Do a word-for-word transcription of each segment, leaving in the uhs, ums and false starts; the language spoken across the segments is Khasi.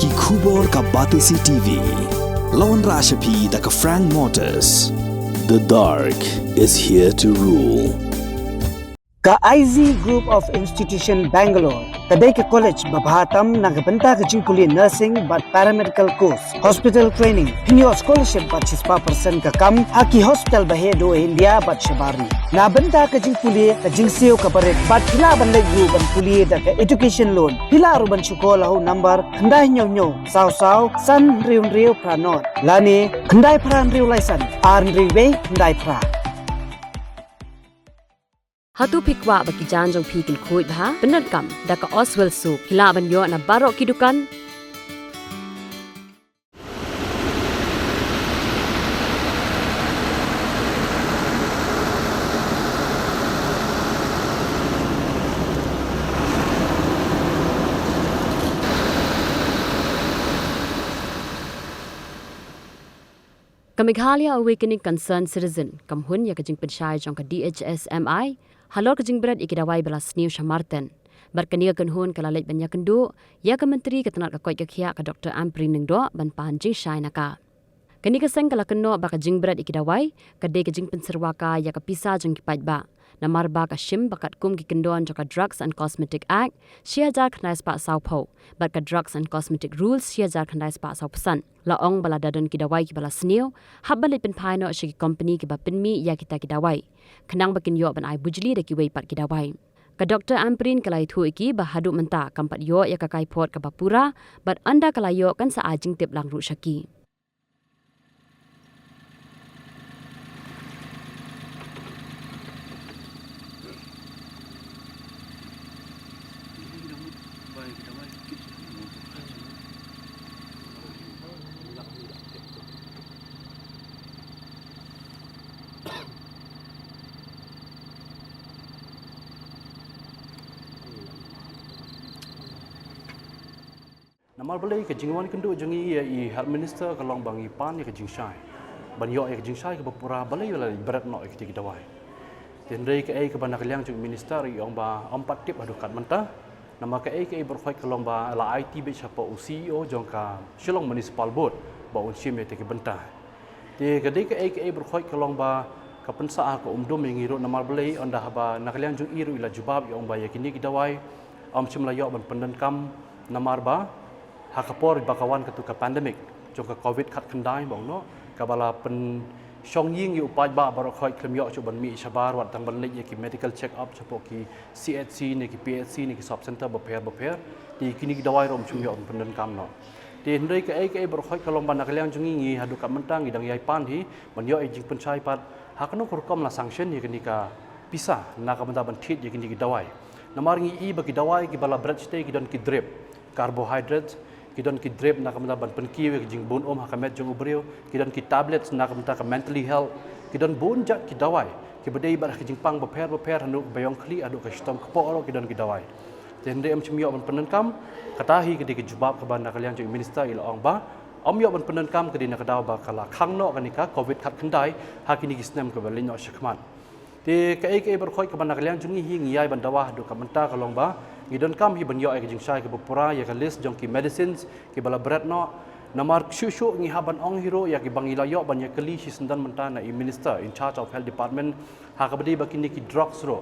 Ki khubor ka Batesi T V. La wanrah sha phi da ka Frank Motors. The dark is here to rule. Ka I Z Group of Institution Bangalore ka dei ka college ba bha tam na ka bynta ka jingpule nursing bad paramedical course, hospital training, pynïoh scholarship bad shispah percent ka kam ha ki hospital ba heh duh India bad shabar ri. Na bynta ka jingpule ka jingsiew kaba rit bad phi lah ban leit ruh ban pule da ka education loan. Phi lah ruh ban shu call ha u number khyndai hynñiew hynñiew saw saw san hynriew hynriew phra nod lane khyndai phra hynriew lai san ar hynriew wei khyndai phra. Hato phi kwah ba ki jaiñ jong phi kin khuid bha? Pyndonkam da ka Oswell Soap. Phi lah ban ïoh na baroh ki dukan. Ka Meghalaya Awakening Concerned Citizen kam hun ïa ka jingpynshai jong ka D H S M I halor ka jingbret ïa ki dawai ba la sniew sha marten. Bad kane ka kynhun ka la leit ban ïakynduh ïa ka Myntri ka tnat ka koit ka khiah ka Doctor Ampareen Lyngdoh ban pan jingshai na ka. Kane ka seng ka la kynnoh ba ka jingbret ïa ki dawai ka dei ka jingpynsyrwa ka ïa ka pisa jong ki paidbah. Namar ba ka shim ba katkum ki kyndon jong ka Drugs and Cosmetic Act shi hajar khyndai spah saw phew bad ka Drugs and Cosmetic Rules shi hajar khyndai spah saw phew san. La ong ba lada don ki dawai kiba la sniew, hap ban leit pynphai noh sha ki kompani kiba pynmih ïa kita ki dawai, khnang ba kin ïoh ban ai bujli da kiwei pat ki dawai. Ka Doctor Ampareen ka la ïathuh ïa ki ba haduh mynta kam pat ïoh ïa ka kaiphod kaba pura, bad ynda ka la ïoh kan sa ai jingtip lang ruh sha ki. Namar balei ka jingwan kynduh jong ngi ïa i Health Minister ka long ba ngi pan ïa ka jingshai, ban ïoh ïa ka jingshai kaba pura balei la bret noh ïa kita ki dawai. Te hynrei kaei kaba na ka liang jong i Minister i ong ba ym pat tip haduh katne mynta. Namar kaei kaei baroh khoit ka long ba la aiti beit shapoh u C E O jong ka Shillong Municipal Board ba un shim ïa kita ki bynta. Te ka dei kaei kaei baroh khoit ka long ba ka pynsah ha ka umdum ïa ngi ruh, namar balei ynda haba na ka liang jong i ruh i la jubab i ong ba ïa kine ki dawai ym shym la ïoh ban pyndonkam, namar ba ha ka por ba ka wan katu ka pandemic jong ka covid khatkhyndai ba ong noh, kaba la pynshong ïing ïa u paidbah baroh khoit khlem ïoh shuh ban mih shabar wat tang ban leit ïa ki medical check up shapoh ki C H C ne ki P H C ne ki sub center bapher bapher. Te kine ki dawai ruh ym shym ïoh ban pyndonkam noh. Te hynrei kaei kaei baroh khoit ka long ba na ka liang jong ngi, ngi haduh katne mynta ngi dang ïai pan hi ban ïoh ïa jingpynshai pat ha kano ka rukom la sanction ïa kane ka pisa na ka bynta ban thied ïa kine ki dawai. Namar ngi i ba ki dawai kiba la bret shatei ki don ki drip carbohydrates, ki don ki drip na ka bynta ban pynkiew ïa ka jingbun um ha ka met jong u briew, ki don ki tablets na ka bynta ka mentally health, ki don bun jait ki dawai kiba dei bad ha ka jingpang bapher bapher, haduh ka ba ïong khlieh haduh ka shitom kpoh ruh ki don ki dawai. Te hynrei ym shym ïoh ban pyndonkam. Kata hi ka dei ka jubab kaba na ka liang jong i Minister i la ong ba ym ïoh ban pyndonkam, ka dei na ka daw ba ka la khang noh kane ka covid khatkhyndai ha kine ki snem kiba leit noh shakhmat. Te kaei kaei baroh khoit kaba na ka liang jong ngi hi ngi ïai ban dawa haduh katne mynta ka long ba ngi donkam hi ban ïoh ïa ka jingshai kaba pura ïa ka list jong ki medicines kiba la bret noh. Namar shuh shuh ngi hap ban ong hi ruh ïa kiba ngi la ïoh ban ïakylli shisyndon mynta na i Minister in charge of Health Department ha kaba dei ba kine ki drugs ruh.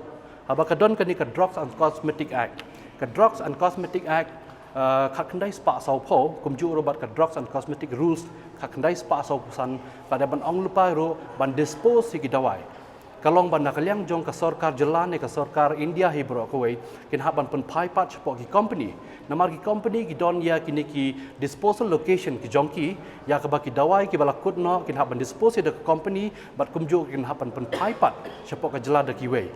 Haba ka don kane ka Drugs and Cosmetic Act. Ka Drugs and Cosmetic Act, eh, khatkhyndai spah saw phew, kumjuh ruh bad ka Drugs and Cosmetic Rules khatkhyndai spah saw phew san, ka dei ban ong lypa ruh ban dispose ïa ki dawai. Ka long ba na ka liang jong ka sorkar jylla ne ka sorkar India hi baroh kawei kin hap ban pynphai pat shapoh ki company. Namar ki company ki don ïa kine ki disposal location ki jong ki, ïa kaba ki dawai kiba la kut noh kin hap ban dispose ïa da ka company bad kumjuh kin hap ban pynphai pat shapoh ka jylla da kiwei.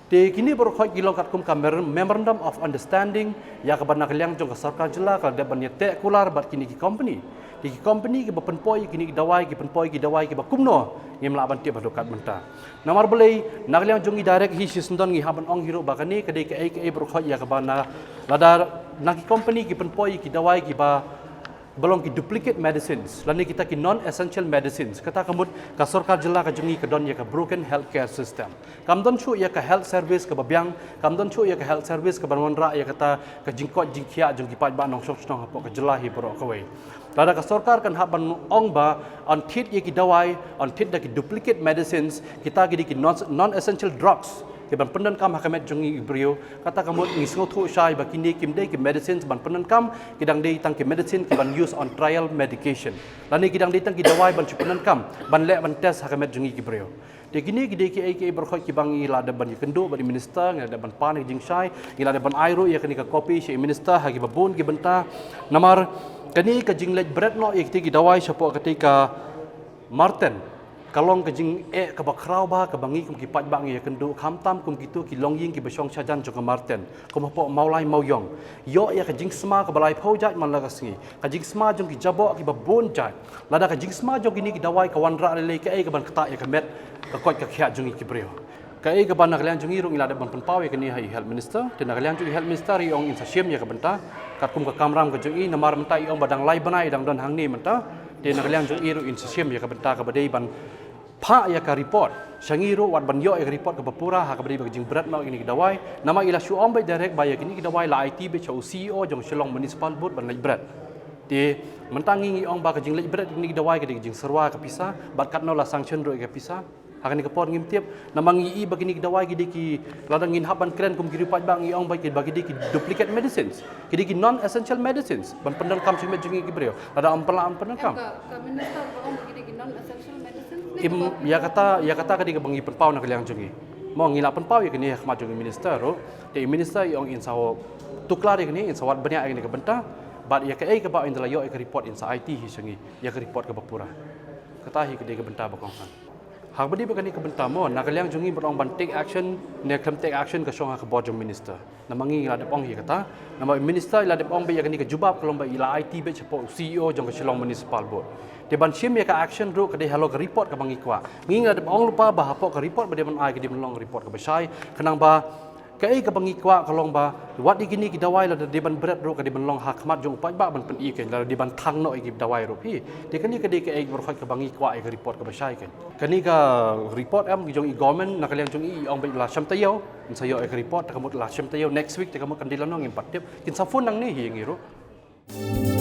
Te kine baroh khoit ki long katkum ka mer-, Memorandum of Understanding ïa kaba na ka liang jong ka sorkar jylla ka la dep ban ïateh kular bad kine ki company. Te ki company kiba pynpoi kine ki dawai ki pynpoi ki dawai kiba kumno ngim lah ban tip haduh katne mynta. Namar balei na ka liang jong ngi direct hi shisyndon ngi hap ban ong hi ruh ba kane ka dei kaei kaei baroh khoit ïa kaba na lada na ki company ki pynpoi ki dawai kiba ba long ki duplicate medicines lane kita ki non essential medicines, kata ka mut ka sorkar jylla ka jong ngi ka don ïa ka broken healthcare system. Kam don shuh ïa ka health service kaba biang, kam don shuh ïa ka health service kaba wanrah ïa kata ka jingkoit jingkhiah jong ki paidbah nongshong shnong hapoh ka jylla hi baroh kawei. Lada ka sorkar kan hap ban ong ba yn thied ïa ki dawai, yn thied da ki duplicate medicines, kita ki dei ki non, non essential drugs ki ban pyndonkam ha ka met jong ngi ki briew, kata ka mut ngi sngewthuh shai ba kine kim dei ki medicines ban pyndonkam, ki dang dei tang ki medicine ki ban use on trial medication, lane ki dang dei tang ki dawai ban shu pyndonkam ban leh ban test ha ka met jong ngi ki briew. Te kine ki dei kiei kiei baroh khoit kiba ngi la dep ban ïakynduh bad i minister, ngi la dep ban pan ïa ka jingshai, ngi la dep ban ai ruh ïa kane ka copy sha i minister ha kiba bun ki bynta. Namar kane ka jingleit bret noh ïa kitei ki dawai shapoh katei ka Maten ka long ka jingeh kaba khraw bha kaba ngi kum ki paidbah ngi ïakynduh, khamtam kum kito ki longïing kiba shong shajan jong ka Maten, kum hapoh Mawlai Mawiong. Ïoh ïa ka jingsma kaba laiphew jait man la ka sngi, ka jingsma jong ki jaboh kiba bun jait. Lada ka jingsma jong kine ki dawai ka wanrah lei lei, kaei kaban ktah ïa ka met, ka koit ka khiah jong ngi ki briew? Kaei kaba na ka liang jong ngi ruh ngi la dep ban pynpaw ïa kane ha i health minister. Te na ka liang jong i health minister i ong in sa shim ïa ka bynta katkum ka kamram ka jong i, namar mynta i ong ba dang lai bnai i dang don hangne mynta. Te na ka liang jong i ruh in sa shim ïa ka bynta kaba dei ban phah ïa ka report sha ngi ruh, wat ban ïoh ïa ka report kaba pura ha kaba dei ba ka jingbret noh ïa kine ki dawai. Namar i la shu ong beit direct ba ïa kine ki dawai la aiti beit sha u C E O jong Shillong Municipal Board ban leit bret. Te mynta ngi ngi ong ba ka jingleit bret ïa kine ki dawai ka dei ka jingsyrwa ka pisa, bad katno la sanction ruh ïa ka pisa? Ha kane ka por ngim tip. Namar ngi i ba kine ki dawai ki dei ki, lada ngin hap ban kren kum ki riewpaidbah ngi ong ba ki, ba ki dei ki duplicate medicines, ki dei ki non essential medicines ban pyndonkam sha ki met jong ngi ki briew. Lada ym pynlah, ym pyndonkam. Ka, ka minister ba ong ba ki dei ki non essential medicines ne? Im, ka ba ïa kata, ïa kata ka dei kaba ngi pynpaw na ka liang jong ngi. Mo, ngi la pynpaw ïa kane ha khmat jong i minister ruh. Te i minister i ong in sa tuklar ïa kane, in sa wad bniah ïa kane ka bynta. Bad ïa kaei kaba in da la ïoh ïa ka report in sa aiti hi sha ngi ïa ka report kaba pura. Kata hi ka dei ka bynta ba kongsan. Ha kaba dei ba kane ka bynta mo, na ka liang jong ngi ba ong ban take action ne khlem take action ka shong ha ka bor jong minister. Namar ngi ngi la dep ong hi kata. Namar minister i la dep ong ba ïa kane ka jubab ka long ba i la aiti beit shapoh C E O jong ka Shillong Municipal Board. Te ban shim ïa ka action ruh ka dei halor ka report kaba ngi kwah. Ngi ngi la dep ong lypa ba hapoh ka report ba dei ban ai ka dei ban long report kaba shai. Khnang ba kaei kaba ngi kwah ka long ba wat ïa kine ki dawai lada dei ban bret ruh ka dei ban long ha khmat jong u paidbah ban pyni kein, lada dei ban thang noh ïa ki dawai ruh hi. Te kane ka dei kaei baroh khoit kaba ngi kwah ïa ka report kaba shai kein. Kane ka report em ki jong i government na ka liang jong i i ong ba la shem taïew, in sa ïoh ïa ka report, te ka mut la shem taïew next week, te ka mut kan dei lano ngim pat tip. Kin sa phone nangne hi ïa ngi ruh.